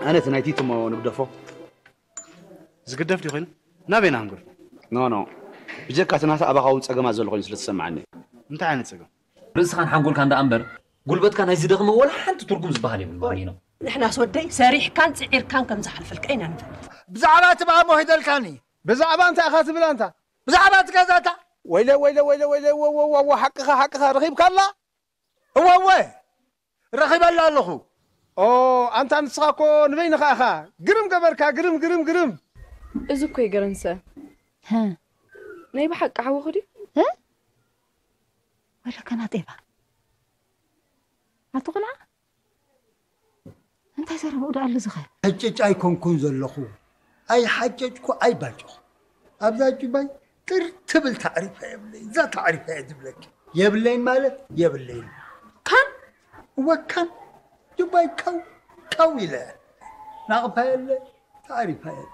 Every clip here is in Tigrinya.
ኣነ እቲ ናይ ቲቲ እሞ ንግደፎ። ዝግደፍ ድዩ ኮይኑ? ናበይ ንሃንጎል? ኖ፣ ኖ። ብጀካ እቲ ናታ ኣባኻ እውን ጸገማት ዘሎ ኮይኑ ስለ ዝሰማዓኒ። እንታይ ዓይነት ጸገም? ርእስኻን ሓንጎልካን ደኣ እምበር፣ ጉልበትካ ናይ ዝደኽመ ወላ ሓንቲ ትርጉም ዝበሃል የብሉን፣ ማሚኖ። ንሕናስ ወደይ ሰሪሕካን ጽዒርካን ከም ዝሓልፈልካ ኢና ንፈልጥ። ብዛዕባ እቲ ብኣሞ ሂደልካኒ። ብዛዕባ እንታይ ኢኻ ትብል ኣንታ? ብዛዕባ እቲ ገዛታ። ወይለ፣ ወይለ፣ ወይለ፣ ወይለ፣ ወ፣ ወ፣ ወ፣ ወ፣ ሓቅኻ፣ ሓቅኻ፣ ረኺብካላ? እወ፣ እወ፣ ረኺበላ ኣለኹ። ኦ፣ ኣንታ ንስኻ እኮ ንበይንኻ ኢኻ። ግርም ገበርካ፣ ግርም፣ ግርም፣ ግርም። እዚ እኮ ይገርንሰ። ሀ። ናይ ብሓቂ ሓወኹ ድዩ? እ? ወለከና ጤባ። ኣቲ ቆልዓ? እንታይ ዘረብኡ ደኣ ኣሎ ዝኸ? ሕጭጭ ኣይኮንኩን ዘለኹ። ኣይሓጨጭኩ ኣይባጨኹ። ኣብዛ ጁባይ ጥር ትብል ታዕሪፋ የብለይን። እዛ ታዕሪፋ እየ ዝብለኪ። የብለይን ማለት የብለይን። ካን? እወ ካን። ጁባይ ቀው ቀው ኢለ። ናቕፋ የለ፣ ታዕሪፋ የለ።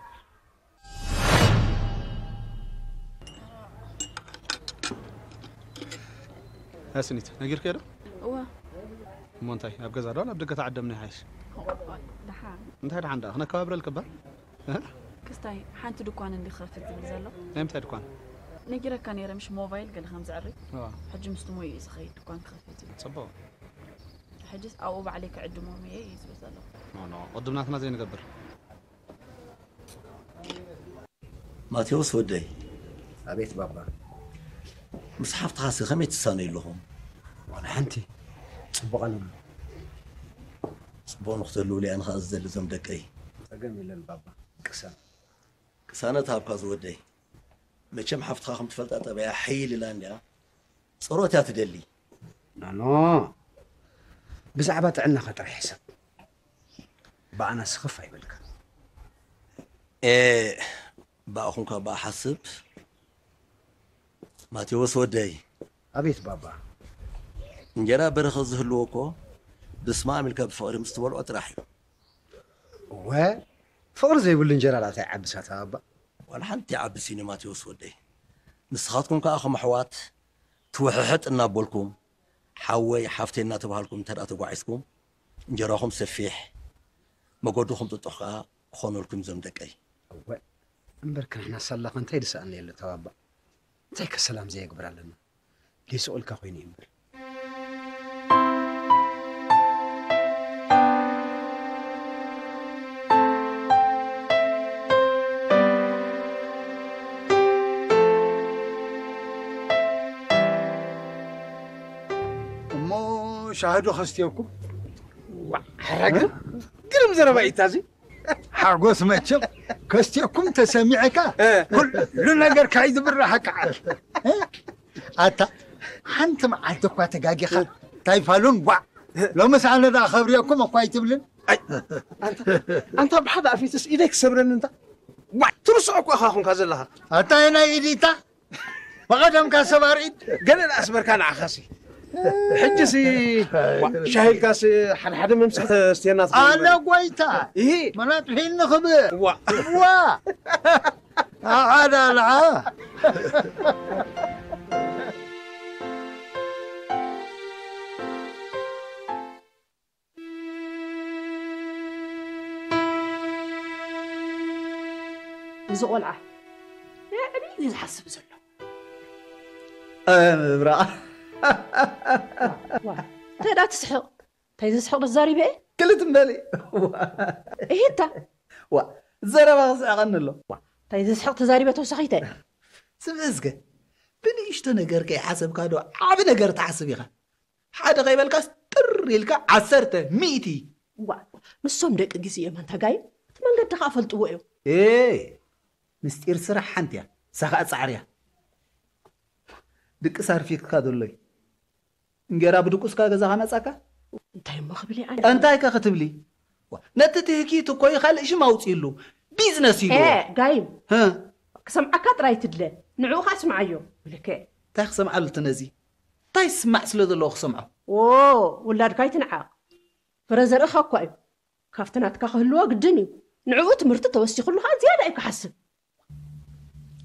ያስኒት፣ ነጊርክዮ ዶ? እወ። እሞ እንታይ፣ ኣብ ገዛ ዶ ኣብ ደገ ተዓደምና ይሓይሽ? ደሓን። እንታይ ደሓን ደኣ፣ ክነከባብረልኪ እባ። እ? ክስታይ፣ ሓንቲ ድኳን እንዲ ክኸፍት ዝብል ዘሎ። ናይ ምንታይ ድኳን? ነጊረካ ነይረ፣ ምሽ ሞባይል ገለ ከም ዘዕርግ። እዋ። ሕጂ ምስቲ ሞይኡ እዩ ዝኸይድ ድኳን ክኸፍት እዩ። ጽቡቕ። ሕጅስ ኣብኡ ባዕለይ ክዕድሞም እየ እዩ ዝብል ዘሎ። ኖ፣ ኖ፣ ቅድም ናትና ዘይንገብር። ማቴዎስ ወደይ። ኣቤት ባባ። ምስ ሓፍትኻሲ ከመይ ትሳነዩ ኣለኹም? ዋላ ሓንቲ። ጽቡቕ ኣለና። ጽቡቕ ንክትህልዉ እየ ኣነ ኸኣ ዝደሊ እዞም ደቀይ። ጸገም የለን ባባ። ቅሰን። ቅሳነት ሃብካ ዝወደይ። መቸም ሓፍትኻ ከም ትፈልጣ ጠባያ ሕይል ኢላ እንድያ። ጸሎት እያ ትደሊ። ኖኖ። ብዛዕባ ጥዕናኻ ጥራይ ሕሰብ። ብኣና ስኽፍ ኣይበልካ። ኤ፣ ብኣኹም ካብ ብኣ ሓስብ። ማቴዎስ ወደይ። ኣቤት ባባ። እንጀራ በረኸት ዝህልዎ እኮ ብስማም ኢልካ ብፍቕሪ ምስ ትበልዖ ጥራሕ እዩ። እወ፣ ፍቕሪ ዘይብሉ እንጀራ ደኣ እንታይ ይዓብስ ኣታ ባባ? ዋላ ሓንቲ ይዓብስ እዩ ማቴዎስ ወደይ። ንስኻትኩም ከኣ ከም ኣሕዋት ትውሕሕጥ እናበልኩም፣ ሓወይ ሓፍተይ እናተባሃልኩም እንተ ደኣ ተጓዒዝኩም፣ እንጀራኹም ሰፊሕ፣ መገድኹም ጥጡሕ ከኣ ክኾነልኩም እዞም ደቀይ። እወ፣ እምበርከ ንሕና ሳላኸ እንታይ ድሰኣና የለ ተባባ? እንታይ ከ ሰላም ዘየግብር ኣለና? ሊስቑልካ ኮይኑ እዩ እምበር። እሞ ሻሂ ዶ ከስትየኩም? ዋእ፣ ኧረ ግርም፣ ግርም ዘረባ እዩ እታ እዚ። ሓጎስ መቸም ከስትየኩም ተሰሚዕካ እ። ኩሉ ነገርካ እዩ ዝብራሃካ። እ? ኣታ ሓንቲ መዓልቲ እኳ ተጋጊኻ እንታይ ፋሉን ጓዕ። ሎምስ ኣነ ደኣ ከብርየኩም እኳ ኣይትብልን። ኣይ፣ ኣንታ፣ ኣንታ ብሓደ ኣፊትስ ኢደይ ክሰብረኒ እንታ። ጓዕ፣ ትርስዖ እኮ ኢኻ ኹንካ ዘለኻ። ኣታ ናይ ኢድ ኢታ ብቐደምካ ሰብ ኣርኢት። ገለ ንኣስበርካ ንዓኻሲ። ሕጂሲ፣ ዋ፣ ሻሂ ኢልካሲ ሓደ ሓደ መምስሒ ተስትየና ትኸውን ኣነ በል። ጎይታ። ኢሂ። መናት ሒን ንኽብእ። ዋ። ዋ። ኣዓዳልዓ። እዚ ቆልዓ ልዕሊ እዩ ዝሓስብ ዘሎ። ኣይ፣ ምብራቕ። ዋ፣ እንታይ ደኣ ትስሕቕ? እንታይ ዘስሕቕ ዶ ተዛሪበ እየ? ክልት እምበሊ። እሂታ። ዋ፣ ዘረባ ክስሕቐኒ ኣሎ። ዋ፣ እንታይ ዘስሕቕ ተዛሪበ ተወሳኺተ? ስምዒ እስከ፣ ብንእሽቶ ነገር ከይሓሰብካ ዶ ዓቢ ነገር ትሓስብ ኢኻ? ሓደ ከይበልካስ ጥር ኢልካ ዓሰርተ፣ ሚእቲ። ዋ፣ ንሶም ደቂ ግዜ እዮም ኣንታ ጋይ፣ እቲ መንገዲ ኸኣ ፈልጥዎ እዮም። ኤ፣ ምስጢር ስራሕ ሓንቲ እያ፣ እሳ ኸኣ ጻዕሪ እያ። ድቅስ ኣርፊድካ ዘሎይ። እንጌራ ብድቁስካ ገዛኻ መጻካ? እንታይ እሞ ክብል እየ ኣነ? እንታይ ከ ክትብሊ? ዋ፣ ነቲ ትህኪ ትኮይ ካልእ ሽም ኣውጽእሉ። ቢዝነስ ኢልዎ። ኤ፣ ጋይም። ህ? ክሰምዓካ ጥራይ ትድለ። ንዕኡ ኸኣ ስምዓዮ። ብልክዕ። እንታይ ክሰምዓሉ እቲ ነዚ? እንታይ ስማዕ ስለ ዘለዎ ክሰምዖ? ዎ፣ ውላድካ ኣይትንዓቕ። ፍረ ዘርእኻ እኳ እዩ። ካብቲ ናትካ ክህልዎ ግድን እዩ። ንዕኡ ትምህርቲ ተወሲኹሉ ኸኣ ዝያዳ እዩ ክሓስብ።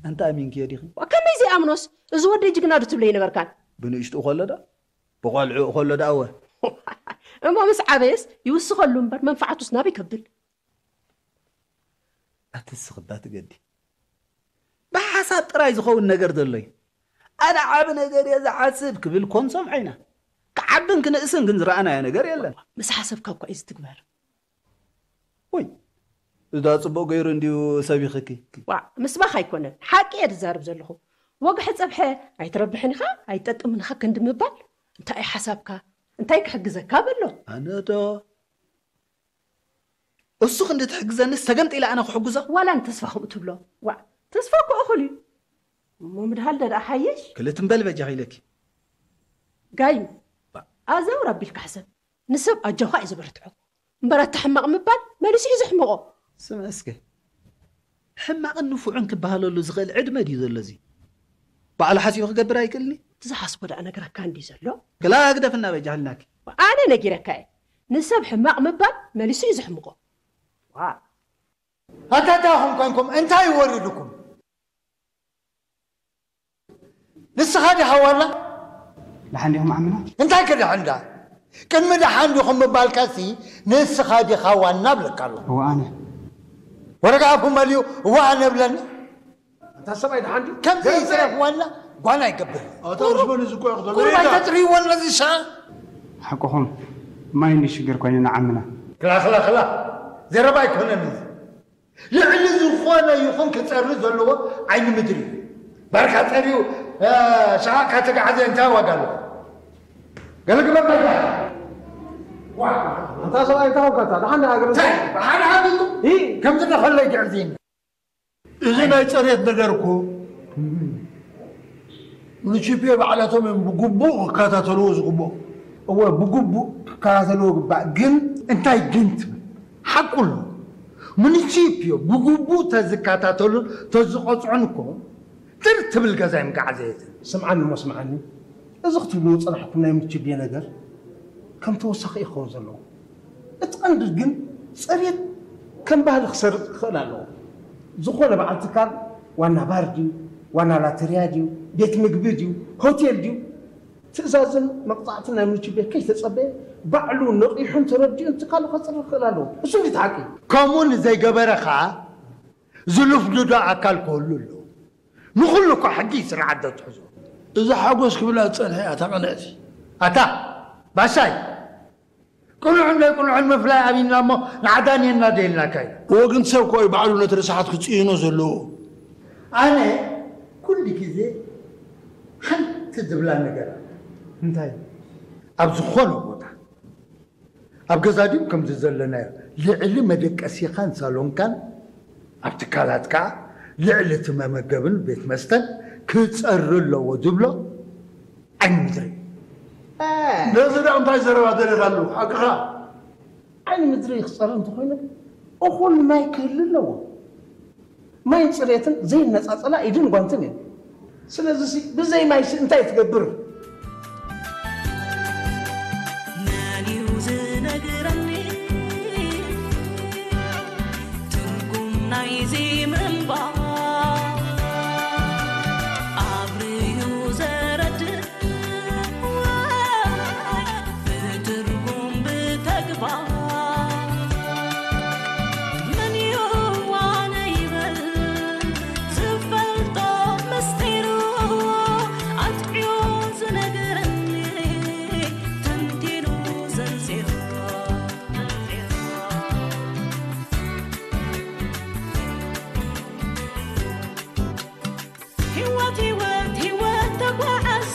ኣንታ ኣሚንክዮ ዲኺ? ዋ፣ ከመይ ዘይኣምኖስ? እዚ ወደይ ጅግና ዶ ትብለይ ነበርካን? ብንእሽትኡ ከሎ ዶ? ብቖልዕኡ ከሎ ደኣ እወ። እሞ ምስ ዓበየስ ይውስኸሉ እምበር መንፍዓቱስ ናበይ ከብል? ኣትስኽባ ትገዲ። ብሓሳብ ጥራይ ዝኸውን ነገር ዘሎ እዩ። ኣነ ዓቢ ነገር እየ ዝሓስብ ክብል ኮን ሰምዖ ኢና። ክዓብን ክንእስን ግን ዝረኣናዮ ነገር የለን። ምስ ሓሰብካ እኳ እዩ ዝትግበር። ወይ እዛ ጽቡቕ ገይሩ እንድዩ ሰቢኽኪ። ዋ፣ ምስባኽ ኣይኮነን፣ ሓቂ እየ ዝዛረብ ዘለኹ። ወግሐ ጸብሐ ኣይትረብሕን ኢኻ፣ ኣይትጠቅምን ኢኻ ክንዲ ምባል፣ እንታይ እዩ ሓሳብካ? እንታይ ክሕግዘካ በሎ። ኣነ ዶ እሱ ክንዲ ትሕግዘኒ ሰገምጥ ኢለ ኣነ ክሕግዞ? ዋላ ንተስፋ ከምኡ ትብሎ። ዋ፣ ተስፋ እኮ እኹል እዩ። እሞ ምድሃል ደኣ ሓይሽ? ክልትምበል በጃኺ ኢለኪ። ጋዩ፣ ኣዘውር ኣቢልካ ሕሰብ። ንሰብ ኣጆኻ እዩ ዘበርትዖ። እምበር ኣታ ሕማቕ ምባል መሊሱ እዩ ዘሕምቖ። ስምዒ እስከ፣ ሕማቕን ንፉዕን ክበሃለሉ ዝኽእል ዕድመ ድዩ ዘሎ እዚ? ባዕሉ ሓሲቡ ክገብር ኣይክእልን እዩ? እቲ ዝሓስቦ ደኣ ነገረካ እንድዩ ዘሎ። ክላ ግደፍና በጃ ህልናኪ። ኣነ ነጊረካ እየ። ንሰብ ሕማቕ ምባል መሊሱ እዩ ዘሕምቖ። ዋ። ኣታ እንታይ ኢኹም ኮንኩም? እንታይ ይወርድኩም? ንስኻ ዲኻ ዋና? ደሓን ዲኹም ዓምና? እንታይ ከ ደሓን ዳ? ቅድሚ ደሓን ዲኹም ምባልካሲ ንስኻ ዲኻ ዋና እብለካ ኣለኹ። እወ ኣነ። ወረጋ ኣፉ መሊኡ እወ ኣነ እብለኒ። ኣንታ ሰብኣይ ደሓን ድዩ? ከምዚ ከምዚ ይስረፍ ዋና ጓና ይገብር። ኣታ ርዝበን እዚ እኮ ይኽዘሉ ቁሩብ ኢዳ። ኣይተጥርይዎን ነዚ ሻ? ሓቅኹም። ማይ እንዲ ሽግር ኮይኑ ንዓምና። ክላ፣ ክላ፣ ክላ። ዘረባ ኣይኮነን እዚ። ልዕሊ ዝኾነ ይኹን ክጸሪ ዘለዎ ዓይኒ ምድሪ እዩ። ባርካ ጸሪዩ፣ እ፣ ሸቓቕ ካተጋዕዘ እንታይ ዋጋ ኣለዎ? ገለ ግበር ባርካ። ዋ፣ ኣንታ ሰብኣይ እንታይ ኮንካ? ደሓን ደኣ ግርም። እንታይ? ብሓደ ሓቢጡ? ኢ። ከምዚ እንዳኸለ ይግዕዝን። እዚ ናይ ጽሬት ነገር እኮ ሙኒሲፒዮ ባዕላቶም እዮም ብግቡእ ክከታተልዎ ዝግብኦም። እወ፣ ብግቡእ ክከታተልዎ ግባእ። ግን እንታይ ግን ትብል? ሓቁ ኣሎ። ሙኒሲፒዮ ብግቡእ ተዝከታተሉን ተዝቐጽዑን እኮ ትር ትብል ገዛ እዮም ገዓዘየትን። ስምዓኒ እሞ ስምዓኒ። እዚ ክትብልዎ ዝጸናሕኩም ናይ ሙኒሲፒዮ ነገር ከም ተወሳኺ እዩ ክኸውን ዘለዎ። እቲ ቀንዲ ግን ጽሬት ከም ባህሊ ክሰርጽ ክኽእል ኣለዎ። ዝኾነ በዓል ትካል ዋና ባር ድዩ፣ ዋና ላተርያ ድዩ፣ ቤት ምግቢ ድዩ፣ ሆቴል ድዩ፣ ትእዛዝን መቕጻዕትን ናይ ሙኒሲፒዮ ከይተጸበየ ባዕሉ ነቒሑን ተረዲኡን ትካሉ ከጽሪ ክኽእል ኣለዎ። እሱ እንዲ እቲ ሓቂ። ከምኡ ንዘይገበረ ኸኣ ዝልፍድዶ ኣካል ክህሉ ኣለዎ። ንኹሉ እኳ ሕጊ ስርዓት ዶ ትሕዞ? እዛ ሓጎስ ክብላ ዝጸንሐ እያ እታ ቅንዕቲ። ኣታ ባሻይ፣ ቅኑዕን ዘይቅኑዕን ምፍላይ ኣብይና እሞ ንዓዳንየና ደይልናካ እዩ። እወ፣ ግን ሰብ እኮ እዩ ባዕሉ ነቲ ርስሓት ክጽይኖ ዘለዎ። ኣነ ኩሉ ግዜ ሓንቲ ዝብላ ነገር ኣላ። እንታይ? ኣብ ዝኾነ ቦታ፣ ኣብ ገዛ ድዩ ከምዚ ዘለናዮ፣ ልዕሊ መደቀሲኻን ሳሎንካን፣ ኣብ ትካላት ከኣ ልዕሊ እቲ መመገብን ቤት መስተን ክጸሪ ኣለዎ ዝብሎ ዓይኒ ምድሪ። እ። ነዚ ደኣ እንታይ ዘረባ ደሊኻሉ? ሓቅኻ። ዓይኒ ምድሪ ክጸሪ እንተኾይኑ፣ እኹል ማይ ክህሉ ኣለዎ። ማይን ጽሬትን ዘይነጻጸላ ኢድን ጓንትን እየን። ስለዚሲ ብዘይ ማይሲ እንታይ ትገብር? መን እዩ ዝነግረኒ ትርጉም ናይዚ ምንባር? ኣብርዩ ዘረድእ ብትርጉም ብተግባር መን እዩ ዋነ ይበል ዝፈልጦ ምስጢሩ ኣጥዕዮ ዝነግረኒ ተንቲኑ ዘንጺሩ። ህይወት ህይወት ህይወት ተጓዓሲ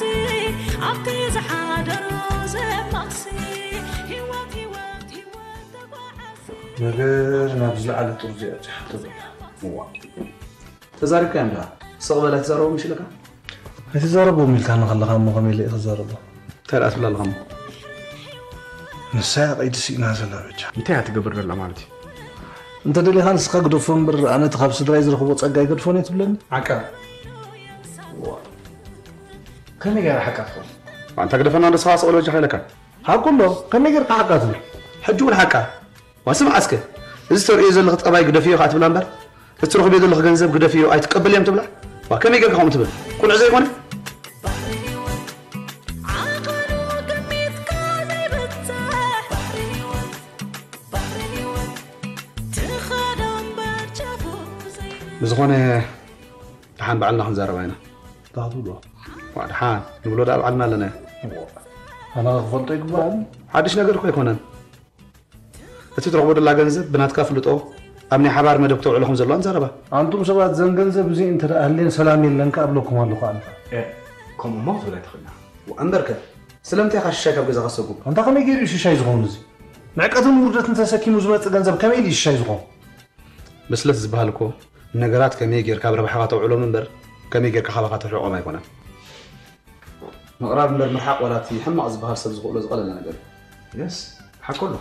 ኣብቲ ዝሓደሮ ዘማሲ ህይወት ህይወት ህይወት ተጓዓሲ ነገር ናብ ዝለዓለ ጥርዙ እያ ትሓቶ ዘላ። እዋ። ተዛሪብካዮም ደኣ? ስቕ በል ኣይትዛረቦም ይሽለካ? ኣይትዛረቦም ኢልካኒ ከለኻ እሞ ከመይ ኢለ እየ ክዛረቦም? እንታይ ደኣ ትብላ ኣለኻ እሞ? ንሳ እያ ቀይዲ ስኢና ዘላ በጃ። እንታይ እያ ትገብር ዘላ ማለት እዩ? እንተ ደሊኻ ንስኻ ግደፎ እምበር፣ ኣነ እቲ ካብ ስድራይ ዝረኽቦ ጸጋ ኣይገድፎን እየ ትብለኒ? ዓቃ። ዋ። ከመይ ገይራ ሓቃ ትኸውን? ኣንታ ግደፈና ንስኻ ስቕ በል በጃኻ ኢለካ። ሓቁ ኣሎ። ከመይ ጌርካ ሓቃ ትብል? ሕጂ እውን ሓቃ። ዋ፣ ስምዓ እስከ፣ እዚ ተርእዮ ዘለኺ ጠባይ ግደፍዮ ከኣ ትብላ እምበር፣ እቲ ትረኽብዮ ዘለኺ ገንዘብ ግደፍዮ ኣይትቀበልዮም ትብላ? ዋ፣ ከመይ ጌርካ ከምኡ ትብል? ቅኑዕ ዘይኮነ? ዓቐኑ ግሚትካ ዘይብጽሕ ባሕሪ ህይወት፣ ባሕሪ ህይወት፣ ትኸዶ እምበር ጫፉ። ብዝኾነ፣ ደሓን ባዕልና ክንዛረባ ኢና። እንታይ ክትብሎ? ዋ፣ ደሓን ንብሎ ደኣ ባዕልና ኣለና። ኣነ ክፈልጦ ይግባእ። ሓድሽ ነገር እኮ ኣይኮነን። እቲ ትረኽቦ ደላ ገንዘብ ብናትካ ፍልጦ ኣብ ናይ ሓባር መደብ ክተውዕሎ ከም ዘለዋ ንዛረባ። ኣንቱም ሰባት፣ ዘን ገንዘብ እዚ እንተ ደኣ ሃልየን ሰላም የለን ክኣብለኩም ኣለኹ ኣንታ። ኤ፣ ከምኡማ ክትብል ኣይትኽእልን። ዋ፣ እምበርከ፣ ስለምንታይ ኢኻ ሽሻይ ካብ ገዛኻ ትሰጉም? ኣንታ ከመይ ገይሩ እዩ ሽሻይ ዝኸውን እዚ? ንዕቀትን ውርደትን ተሰኪሙ ዝመጽእ ገንዘብ ከመይ ኢሉ እዩ ሽሻይ ዝኸውን? ብስለት ዝበሃል እኮ ነገራት ከመይ ጌርካ ኣብ ረብሓኻ ተውዕሎም እምበር ከመይ ጌርካ ካባኻ ትርሕቖም ኣይኮነን። ምቕራብ እምበር ምርሓቕ ዋላ እቲ ሕማቕ ዝበሃል ሰብ ዝኽእሎ ዝቐለለ ነገር እዩ። የስ፣ ሓቁ ኣሎ።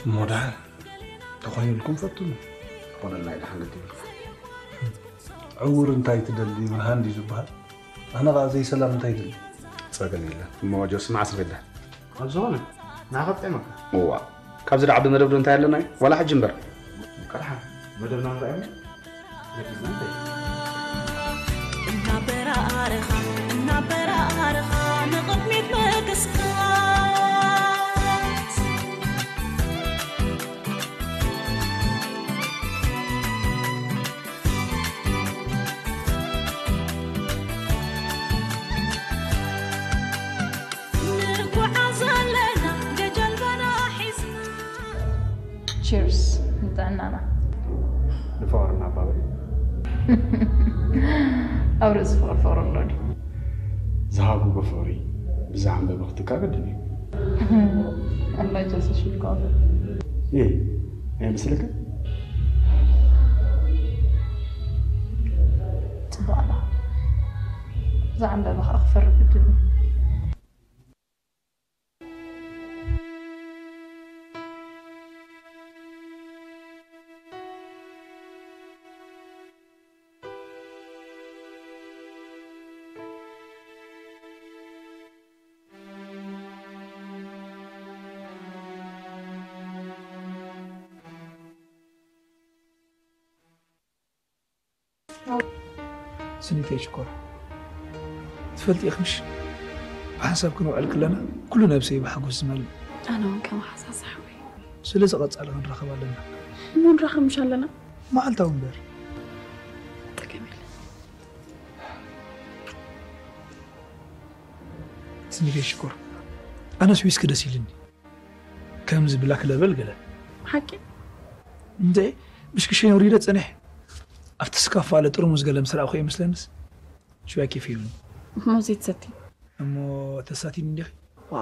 እሞ ደሓን ተኾይኑልኩም ፈትኑ። ክኾነልና እዩ፣ ደሓን ግዲ ይብልኩም። ዕውር እንታይ ትደሊ ብርሃን ድዩ ዝበሃል? ኣነ ኸዓ ዘይሰላም እንታይ ይደሊ? ጸገም የለን። እሞ ጆስ መዓስ ንበዳ? ኣብ ዝኾነ ንዓኻ ክጥዕመካ። እዋ፣ ካብዚ ደዓቢ መደብ ዶ እንታይ ኣለና እዩ? ዋላ ሕጂ እምበር። ቀርሓ መደብና ንርኣዮ። ገዲፍና እንታይ? እናበራኣረኻ፣ እናበራኣረኻ ንቕድሚት ምግስጋስ። ንጓዓዝ ኣለና፣ ጀልባና ሒዝና። ቺርስ ንጥዕናና። ንፍቕርና ኣባበል። ኣብ ርእሲ ፍቕሪ ፍቕሪ ኣሎ ድዩ? ዝሃጉጎ ፍቕሪ ብዛዕምበበ ክትካእ ግድን እዩ። ኣላ ጀሰስ ሽልኮ። እይ፣ ኣይመስለክን? ጽቡቕ ኣላ። ዝዓምበበ ኸኣ ክፈርድ ግድን እዩ። ስኒተይ ሽኮር፣ ትፈልጢ ኢኺ ምሽ? ብሓንሳብ ክንውዕል ከለና ኩሉ ነብሰይ ብሓጎስ ዝመልእ። ኣነ እውን ከም ሓሳስ ሓወይ። ስለዚ ቀጻሊ ክንራኸብ ኣለና። እሞ ንራኸብ ምሽ ኣለና? መዓልታዊ እምበር። ጸገም የለን። ስኒተይ ሽኮር፣ ኣነስ ዊስኪ ደስ ኢልኒ። ከምዚ ብላክ ለበል ገለ። ሓቂ? እንዴ፣ ምሽ ክሸይን ወሪደ ጸኒሕ። ኣብቲ ስካፋለ ጥርሙዝ ገለ ምስ ረኣኹ እየ መስለንስ። ሽዋ ኬፍ ይብልኒ። እሞ ዘይትሰቲ? እሞ ተሳቲኒ እንዲኺ? ዋ፣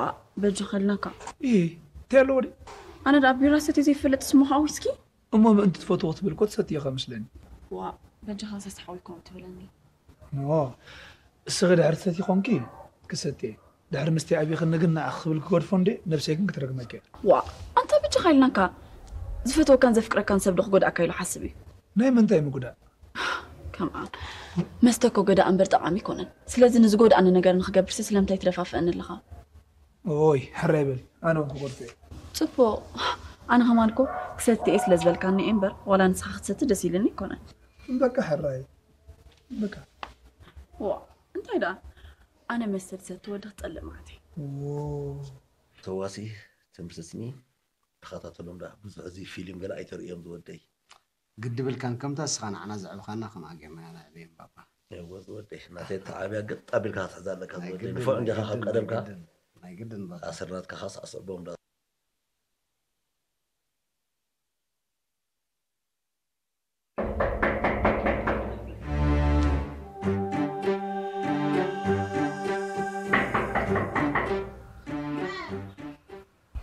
በጃኻ ኢልናካ። እይ፣ እንታይ ኣለዎ ድዩ? ኣነ ደኣ ቢራ ሰትየ ዘይፈልጥ ስሙ ኸኣ ዊስኪ? እሞ ምእንቲ ትፈትዎ ክትብል እኮ ትሰቲ ኢኻ መስለኒ። ዋ፣ በጃኻ ሰቲ ሓወይ ኮም ትብለኒ። ኖ፣ እስኺ ድሕሪ ትሰቲ ኮንኪ ክሰቲ እየ። ድሕሪ ምስትይ ኣቢኽኒ ግን ንዓኺ ክብል ክገድፎ እንዴ፣ ነብሰይ ግን ክትረግመኪ እያ። ዋ፣ ኣንታ በጃኻ ኢልናካ። ዝፈትወካን ዘፍቅረካን ሰብ ዶ ክጎድኣካ ኢሉ ሓስብ እዩ? ናይ ምንታይ ምጉዳእ? ከምኣ መስተ እኮ ጎዳኢ እምበር ጠቓሚ ኣይኮነን። ስለዚ ንዝጎድኣኒ ነገር ንኽገብርሲ ስለምንታይ ትደፋፍአኒ ኣለኻ? ኦይ፣ ሕራይ በል፣ ኣነ እውን ክጎድፎ እየ። ጽቡቕ። ኣነ ከማን እኮ ክሰቲ እየ ስለ ዝበልካኒ እየ እምበር፣ ዋላ ንስኻ ክትሰቲ ደስ ኢልኒ ኣይኮነን። በቃ ሕራይ። በቃ። ዋ፣ እንታይ ደኣ? ኣነ መስተ ዝሰቲ ወዲ ክጸልእ ማለት እዩ። ዎ። ተዋሲ ትምህርቲ ስኒ ተኸታተሎም ደኣ። ብዙሕ እዚ ፊልም ገለ ኣይተርእዮም ዝወደይ። ግዲ ብልካን ከምታ እስኻ ንዓና ዘዕብኻና ከምኣ ጌርና ኢና ነዕብዮም ባባ። እወ ዝወደይ፣ ናተይ ተዓብያ ግጥ ኣቢልካ ክትሕዛ ኣለካ ናይ ዝወደይ። ግድን፣ ንፉዕ ናይ እንዲኻ ካብ ግድን፣ ቀደምካ። ናይ ግድን፣ ናይ ግድን ባባ። ኣስር ናትካ ኻስ ኣስዕቦም ደኣ።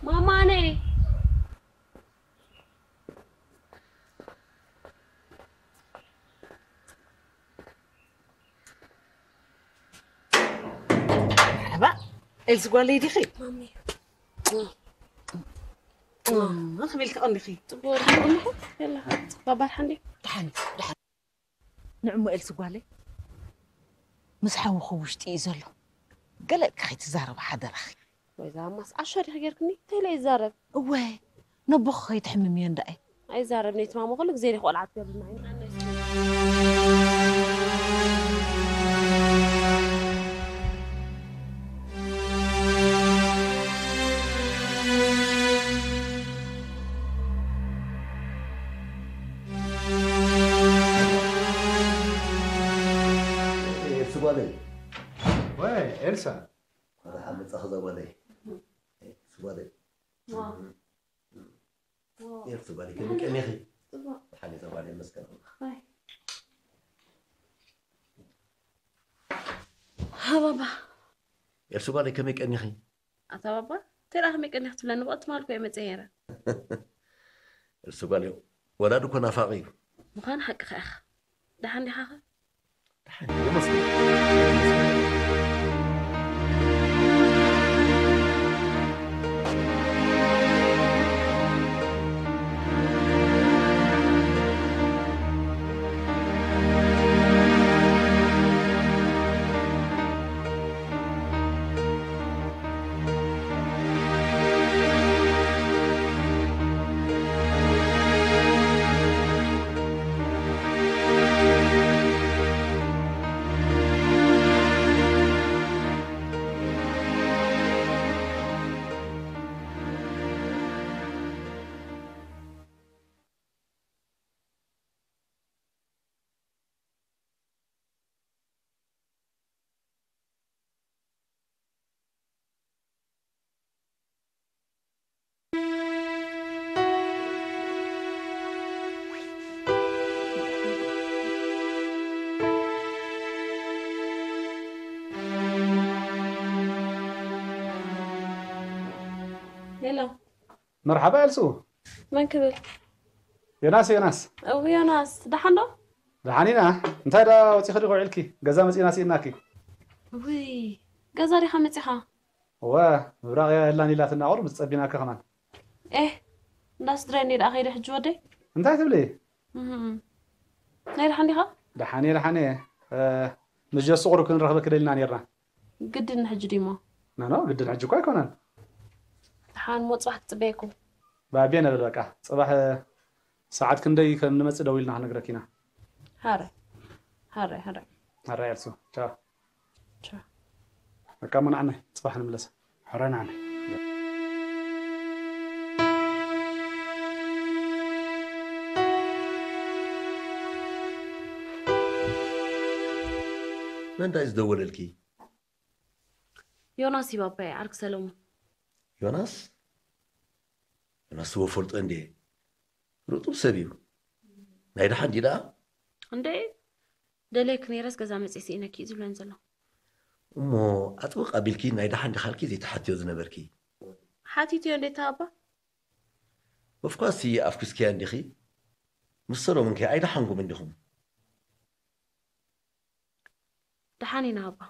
ማማ ነይ። መርሓባ፣ ኤልሲ ጓለይ ዲኺ? ማሚ። እም፣ ክብል ከቐንዲኺ? ጽቡቕ ዲኺ? እምኹ፣ የላ፣ ጽባሕ ሓንዴ። ደሓን፣ ደሓን። ንዕሞ ኤልሲ ጓለይ፣ ምስ ሓውኺ ውሽጢ እዩ ዘሎ። ገለ ኢልኪ ከይትዛረቢ ሓደራኺ። ወይ እዛ ማስ ዓሻ ዲኺ ጌርክኒ? እንታይ ኢለ ይዛረብ? እወ፣ ነቦኺ ከይትሕምምዮ እንዳኣይ። ኣይዛረብን እየ፣ እቲ ማማ ኩሉ ግዜ ዲኺ ቆልዓ ትገብርና? ኣይምሓና ይስምዓኒ። ወይ ኤልሳ። ወደ ሓመጻ ክዘበለይ። ስጓደይ። ዋ። ዋ። ኤልሳ ጓደይ፣ ከመይ ቀኒኺ? ጽቡቕ። ሓኒ ዘባል ይመስገን። ኣይ። ሃባባ። ኤልሳ ጓደይ፣ ከመይ ቀኒኺ? ኣታ ባባ፣ እንታይ ደኣ ከመይ ቀኒኺ ትብለኒ? ብቐጥታ ማልኮ እየ መጽየ ነይረ። ኤልሳ ጓል እዩ። ወላዲ እኮ ናፋቒ እዩ። ምዃኑ ሓቅኻ ኢኻ። ደሓን ዲኻ ኸ? ደሓን እየ፣ ይመስገን። ሄሎ። መርሓባ ኤልሱ። መን ክብል? ዮናስ፣ ዮናስ። እው፣ ዮናስ፣ ደሓን ዶ? ደሓን ኢና። እንታይ ደኣ ወጺኺ ዲኺ ውዒልኪ? ገዛ መጺእና ስኢናኪ። ውይ፣ ገዛ ዲኻ መጺኻ? እወ፣ ምብራቕ እያ የላን ኢላትና፣ ቁሩብ ጸቢናካ ከማን። ኤህ፣ እንዳ ስድራይ እንድየ ደኣ ከይደ ሕጂ ወደይ። እንታይ ትብሊ? እህም። ናይ ደሓን ዲኻ? ደሓን እየ፣ ደሓን እየ። እ፣ ምስ ጀሱ ቁሩብ ክንረኽበኪ ደሊና ኔርና። ግድን ሕጂ ድዩሞ? ኖ፣ ኖ፣ ግድን ሕጂ እኮ ኣይኮነን። ደሓን እሞ ጽባሕ ክጽበየኩም። ባቤ ነብል በቃ። ጽባሕ ሰዓት ክንደይ ከም ንመጽእ ደዊልና ክንነግረኪ ኢና። ሃረ፣ ሃረ፣ ሃረ። ሃረ ኤልሱ። ቻው። ቻው። በቃ እሞ ንዓናይ፣ ጽባሕ ንምለስ። ሃረ ንዓናይ። መን ዳዩ ዝደወለልኪ? ዮናስ እዩ ባባየ፣ ዓርኪ ሰለሙን። ዮናስ? ዮናስ እወ ፈልጦ እንድየ። ርጡብ ሰብ እዩ። ናይ ደሓን ድዩ ደኣ? እንደ ደልየኪ ነይረስ ገዛ መጺኤ ስኢነኪ እዩ ዝብለኒ ዘሎ። እሞ ኣጥብቕ ኣቢልኪ ናይ ደሓን ዲኻ ኢልኪ ዘይትሓትዮ ዝነበርኪ? ሓቲተዮ እንዴ እታ ኣባ? ኦፍኮርስ ኣፍኩስክያ እንዲኺ። ምስ ሰሎሙን ከ ኣይደሓንኩምን ዲኹም? ደሓን ኢና ኣባ።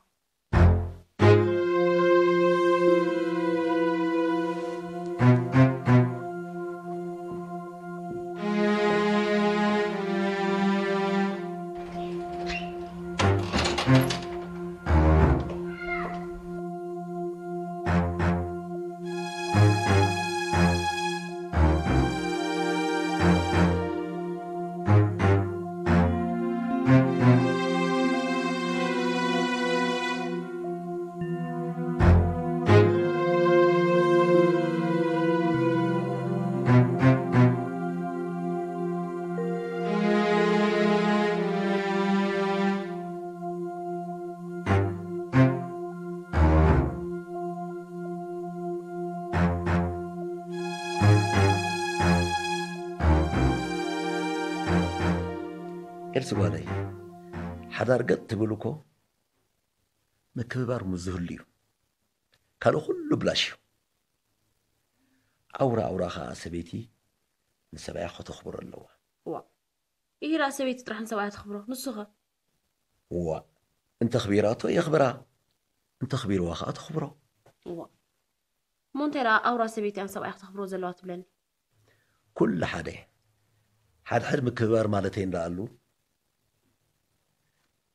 ኤልሲ ጓለይ፣ ሓዳር ገጥ ትብል እኮ ምክብባር ምስ ዝህሉ እዩ። ካልእ ኩሉ ብላሽ እዩ። ኣውራ ኣውራ ኸኣ ሰበይቲ ንሰብኣያ ከተኽብሮ ኣለዋ። እዋ፣ ኢሂራ ሰበይቲ ጥራሕ ንሰብኣያ ተኽብሮ፣ ንሱኸ? እዋ፣ እንተኽቢራቶ የኽብራ፣ እንተኽቢርዋ ኸኣ ተኽብሮ። እዋ፣ እሞ እንታይ ደኣ ኣውራ ሰበይቲ እያ ንሰብኣያ ክተኽብሮ ዘለዋ ትብለኒ? ኩሉ ሓደ። ሓድሕድ ምክብባር ማለተይ እንዳ ኣሉ፣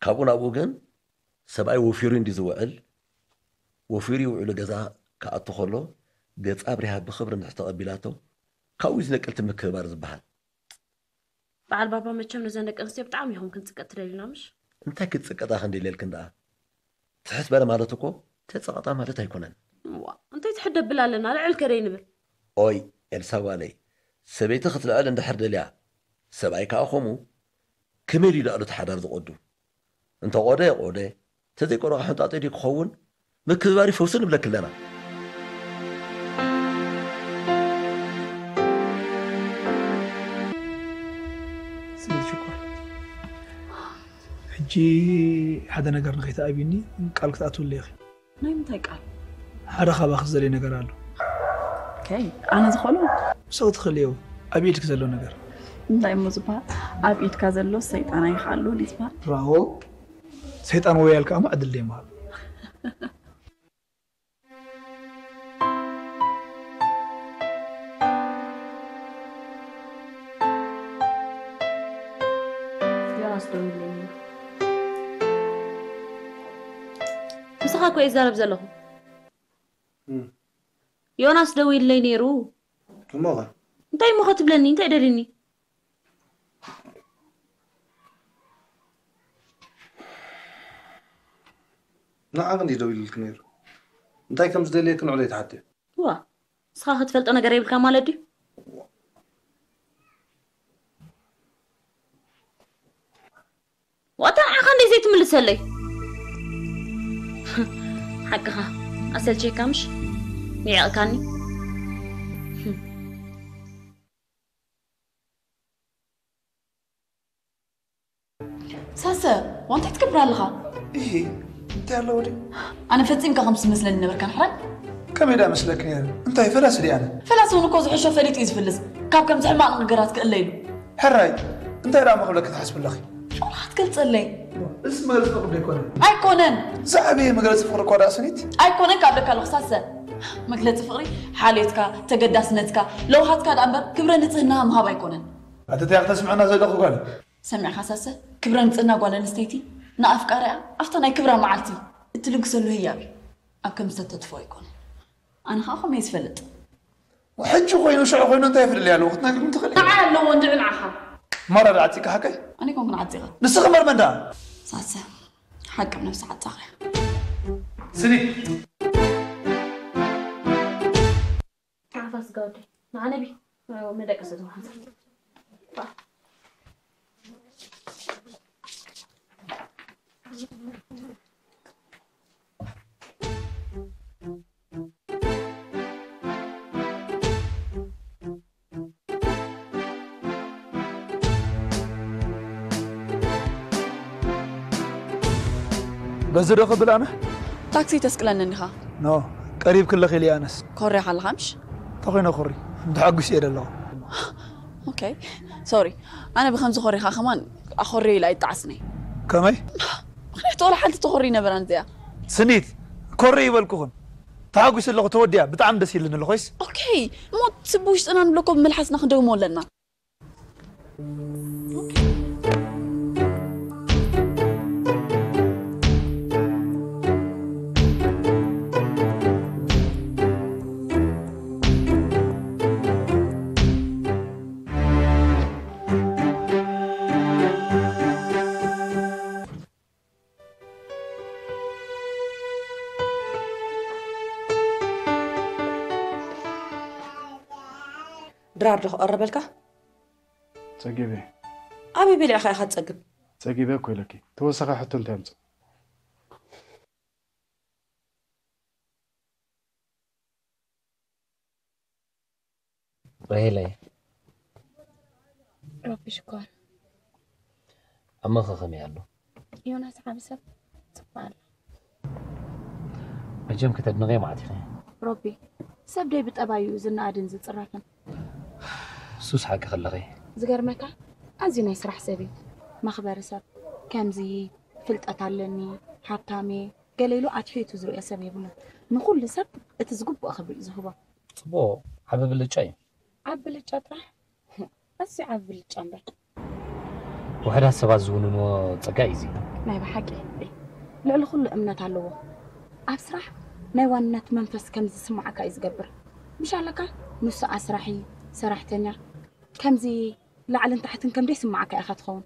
ካብኡ ናብኡ ግን ሰብኣይ ወፊሩ እንዲ ዝውዕል፣ ወፊሩ ይውዕሉ ገዛ ክኣቱ ከሎ፣ ገጻ ኣብሪሃ ብኽብሪ እንድሕር ተቐቢላቶ፣ ካብኡ እዩ ዝነቅል እቲ ምክብባር ዝበሃል። በዓል ባባ መቸም ነዘን ደቂ ኣንስትዮ ብጣዕሚ ኢኹም ክንጽቀጥ ትደልዩና ምሽ? እንታይ ክትጽቀጣ ክንደልየልክን ደኣ? ትሕት በለ ማለት እኮ ተጸቐጣ ማለት ኣይኮነን። እዋ፣ እንታይ ትሕት ደብል ኣለና? ልዕል ከደይ ንብል? ኦይ፣ ኤልሳ ጓለይ፣ ሰበይቲ ክትልዕል እንድሕር ደልያ፣ ሰብኣይ ከኣ ከምኡ፣ ከመይ ኢሉ ደኣ እቲ ሓዳር ዝቖዱ? እንተ ቆደ፣ ቆደ፣ ተዘይቆረቐ ሕንጣጢ ድዩ ክኸውን? ምክብባር እዩ ፈውሱ ንብለኪ ኣለና። ስለ ሽኮር፣ ሕጂ ሓደ ነገር ንኸይትኣብይኒ ቃል ክትኣትውለይ ኢኺ። ናይ ምንታይ ቃል? ሓደ ካባኺ ዝደልዮ ነገር ኣሎ። ከይ ኣነ ዝኽእሎ? ምሳኺ ትኽእልዮ፣ ኣብ ኢድኪ ዘሎ ነገር። እንታይ እሞ ዝበሃል? ኣብ ኢድካ ዘሎ ሰይጣን ኣይኸኣልዎን እዩ ዝበሃል። ብራቮ። ሰይጣን ወያል ከኣ ዕድል ደይምሃብ። ዮናስ ደዊሉለይ ነይሩ። ምሳኻ እኮ እየ ዝዛረብ ዘለኹ። እም። ዮናስ ደዊሉለይ ነይሩ። እሞ ኸ? እንታይ እሞ ኸ ትብለኒ? እንታይ ደልዩኒ? ንዓኺ እንድዩ ደዊሉልኪ ነይሩ። እንታይ ከም ዝደልየኪ ንዕኡ ዘይትሓትዮ። ዋ፣ ንስኻ ክትፈልጦ ነገር የብልካ ማለት ድዩ? ዋታ ንዓኻ እንዴ ዘይትምልሰለይ? ሓቅኻ፣ ኣሰልቼካ ምሽ? ንዒቕካኒ። ሳሰ፣ ዋንታይ ትገብር ኣለኻ? እሂ፣ እንታይ ኣለዎ ድዩ? ኣነ ፈጺምካ ከም ዝመስለኒ ነበርካ፣ ንሕራይ? ከመይ ደኣ መስለኪ ነይሩ? እንታይ ፈላሲ ድየ ኣነ? ፈላሲ እውን እኮ ዝሕሾ ፈሊጡ እዩ ዝፍልስ። ካብ ከምዚ ሕማቕ ነገራት ክእለ ኢሉ። ሕራይ፣ እንታይ ደኣ ምኽብለኪ ትሓስቢ ኣለኺ? ሽዑ ክትገልጸለይ? እዚ መግለጺ ፍቕሪ ዶ ኣይኮነን? ኣይኮነን። ዝዓበየ መግለጺ ፍቕሪ እኳ ደኣ ስኒት። ኣይኮነን ካብ ደካ ኣለኹ፣ ሳሰ። መግለጺ ፍቕሪ ሓልዮትካ፣ ተገዳስነትካ፣ ለውሃትካ ደኣ እምበር ክብረ ንጽህና ምሃብ ኣይኮነን። ኣቲ እንታይ ክትስምዐና ዘለኹ ጓል? ሰሚዕካ ሳሰ፣ ክብረ ንጽህና ጓል ኣንስተይቲ ንኣፍቃሪኣ ኣብታ ናይ ክብራ መዓልቲ እትልግሰሉ ህያብ እዩ። ኣብ ከም ዝተተትፎ ኣይኮነን። ኣነ ኸኣ ከምኡ እየ ዝፈልጥ። ሕጂ ኮይኑ ሽዑ ኮይኑ እንታይ ፍልልይ ኣለዎ ክትነግርኒ ትኽእሊ? ንዓይ ኣለዎ እንድዒ ንዓኻ። ማራ ዶ ዓጺካ ሓቀይ? ኣነ ኮንኩን ዓጺኻ። ንስኺ እምበር መን ደኣ? ሳሰ፣ ሓቂ ብነብሲ ዓጻኻ እያ። ስኒ። ዓፋ ስጋ ወደይ። ንዓ ነቢ። መደቀሲ ዝኾነ። በዚ ዶ ክብል ኣነ? ታክሲ ተስቅለኒ እንዲኻ? ኖ፣ ቀሪብኪ ኣለኺ ኢለ ኣነስ። ኮርያ ከለኻ ምሽ? ተኾይነ ኮሪ፣ እንተሓጒስ እየ ደለኹ። ኦኬ፣ ሶሪ። ኣነ ብኸምዚ ኮሪኻ ከማን ኣኾርየ ኢለ ኣይጠዓስነይ። ከመይ? ምኽንያቱ ወላ ሓንቲ ተኾሪ ነበራን እዚኣ። ስኒት፣ ኮሪ ይበልኩኽን። ተሓጒስ ኣለኹ፣ ተወዲኣ፣ ብጣዕሚ ደስ ኢልኒ ኣለኹ፣ ወይስ? ኦኬ፣ እሞ ስብ ውሽጥና ንብሎ እኮ ብመልሓስና ክንደግሞ ኣለና። ድራር ዶ ክቐርበልካ? ጸጊበ። ኣበይ በሊዕኻ ኢኻ ትጸግብ? ጸጊበ እኮ ኢለኪ። ተወሳኺ ሕቶ እንታይ ኣምጽእ? ራሄለይ። ሮቢ ሽኮር። ኣመኸ ከመይ ኣሎ? ዮናስ ዓቢ ሰብ ጽቡቕ ኣሎ። መቸም ከተድንቐዮ መዓት ኢኺ። ሮቢ፣ ሰብ ደይ ብጠባዩ ዝነኣድን ዝጽረፍን። እሱስ ሓቂ ከለኺ። ዝገርመካ፣ ኣዝዩ ናይ ስራሕ ሰብ እዩ። መኽበሪ ሰብ፣ ከምዚ ፍልጠት ኣለኒ፣ ሃብታም እየ፣ ገለ ኢሉ ኣትሒቱ ዝርእዮ ሰብ የብሉን። ንኹሉ ሰብ እቲ ዝግብኦ ክብሪ እዩ ዝህቦ። ጽቡቕ፣ ዓቢ ብልጫ እዩ። ዓቢ ብልጫ ጥራሕ? ኣዝዩ ዓቢ ብልጫ እምበር። ውሑዳት ሰባት ዝውንንዎ ጸጋ እዩ እዚ። ናይ ብሓቂ፣ ልዕሊ ኩሉ እምነት ኣለዎ። ኣብ ስራሕ ናይ ዋንነት መንፈስ ከም ዝስምዓካ እዩ ዝገብር። ምሽ ኣለካ? ንሱ ኣስራሒ፣ ሰራሕተኛ፣ ከምዚ ላዕልን ታሕትን ከም ዘይስምዓካ ኢኻ ትኸውን።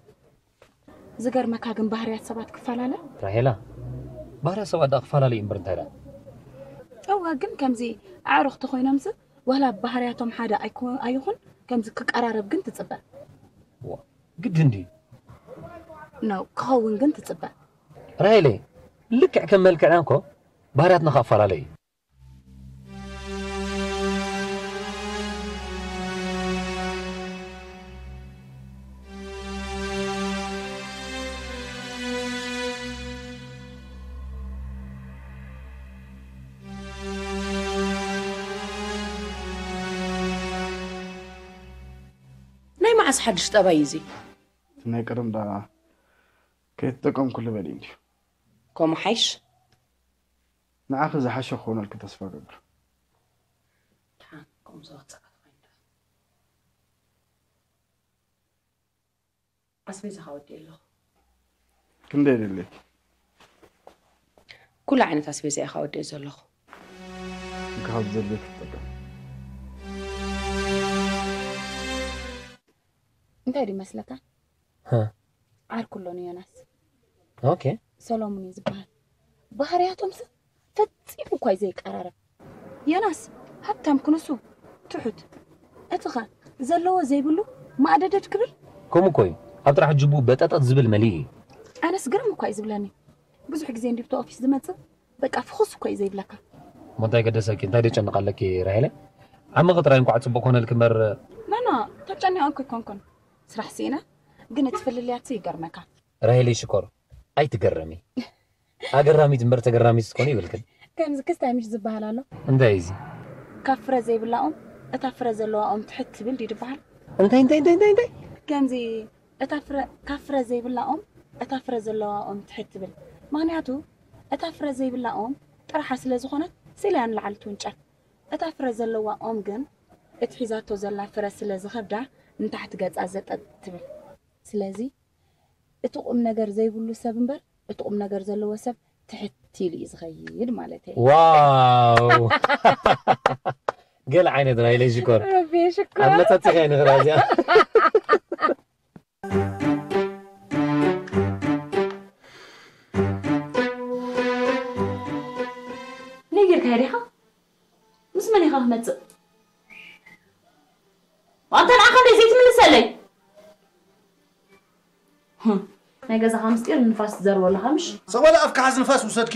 ዝገርመካ ግን ባህርያት ሰባት ክፈላለ። ራሄላ፣ ባህርያት ሰባት ደኣ ክፈላለ እዩ እምበር እንታይ ደኣ? እወ፣ ግን ከምዚ ኣዕሩኽቲ ኮይኖምስ ዋላ ባህርያቶም ሓደ ኣይኮ-፣ ኣይኹን፣ ከምዚ ክቀራረብ ግን ትጽበ። ዋ፣ ግድን ድዩ? ነው፣ ክኸውን ግን ትጽበ። ራሄለይ፣ ልክዕ ከም መልክዕና እኮ ባህርያትና ከኣ ኣፈላለዩ እዩ። ናይ መዓስ ሓድሽ ጠባይ እዩ እዚ? እቲ ናይ ቀደም ደኣ ከይተጠቀምኩሉ በሊ እንድዩ። ከምኡ ሓይሽ? ንዓኺ ዝሓሸ ክኾነልኪ ተስፋ እገብር። ደሓን ከምኡ ዝወፀካ ተኾይኑ ደኣ። ኣስቤዛኻ ወዲኤ ኣለኹ። ክንደይ የድልየኪ? ኩሉ ዓይነት ኣስቤዛ ኢኻ ወዲኤ ዘለኹ። እንካ ካብ ዘድልየኪ ትጠቀም። እንታይ ድዩ መስለካ? ሃ። ዓርኩ ኣሎ ንዮናስ። ኦኬ። ሰሎሙን እዩ ዝበሃል። ባህርያቶምስ ፈጺሙ እኳ እዩ ዘይቀራረብ። ዮናስ ሃብታም ክንሱ ትሑት። እትኸ ዘለዎ ዘይብሉ ማእደደድ ክብል። ከምኡ እኮ እዩ። ኣብ ጥራሕ ጅቡ በጠጠጥ ዝብል መሊኡ እዩ። ኣነስ ግርም እኳ እዩ ዝብለኒ። ብዙሕ ግዜ እንዲብቲ ኦፊስ ዝመጽእ በቃ ፍኹስ እኮ እዩ ዘይብለካ። እሞ እንታይ ገደሰኪ? እንታይ ደጨንቕ ኣለኪ ራሄለ? ዓመኺ ጥራይ እንኳዕ ጽቡቕ ኮነልኪ እምበር። ናና ተጨኒቐ እኮ ኣይኮንኩን። ስራሕ ስኢነ ግን እቲ ፍልልያት ይገርመካ። ራሄለይ ሽኮር ኣይትገረሚ። ኣገራሚት እምበር ተገራሚት ትኮኒ ይብልክን። ከምዚ ክስታይ ምሽ ዝበሃል ኣሎ። እንታይ እዚ? ካብ ፍረ ዘይብላ ኦም እታ ፍረ ዘለዋ ኦም ትሕት ትብል ድዩ ዝበሃል? እንታይ እንታይ እንታይ እንታይ እንታይ? ከምዚ እታ ፍረ ካብ ፍረ ዘይብላ ኦም እታ ፍረ ዘለዋ ኦም ትሕት ትብል። ምኽንያቱ እታ ፍረ ዘይብላ ኦም ጥራሓ ስለ ዝኾነት ስኢላ እያ ንላዕሊ ትውንጨል። እታ ፍረ ዘለዋ ኦም ግን እቲ ሒዛቶ ዘላ ፍረ ስለ ዝኸብዳ ንታሕቲ ገጻ ዘጠጥ ትብል። ስለዚ እቲ ቁም ነገር ዘይብሉ ሰብ እምበር እቲ ቁም ነገር ዘለዎ ሰብ ትሕት ኢሉ እዩ ዝኸይድ ማለት እዩ። ዋው! ገለ ዓይነት ናይ ኢለይ ሽኮር። ረቢ ሽኮር። ኣብ መጸጽ ከይንኽላ እዚኣ። ነጊርካዮ ዲኻ? ምስ መን ኢኻ ክመጽእ? ኣንተ ንዓ ክንደይ ዘይትምልሰለይ? ህም፣ ናይ ገዛኻ ምስጢር ንፋስ ትዘርቦ ኣለኻ ምሽ? ሰበለ ኣፍካ ሓዝ ንፋስ ውሰድኪ።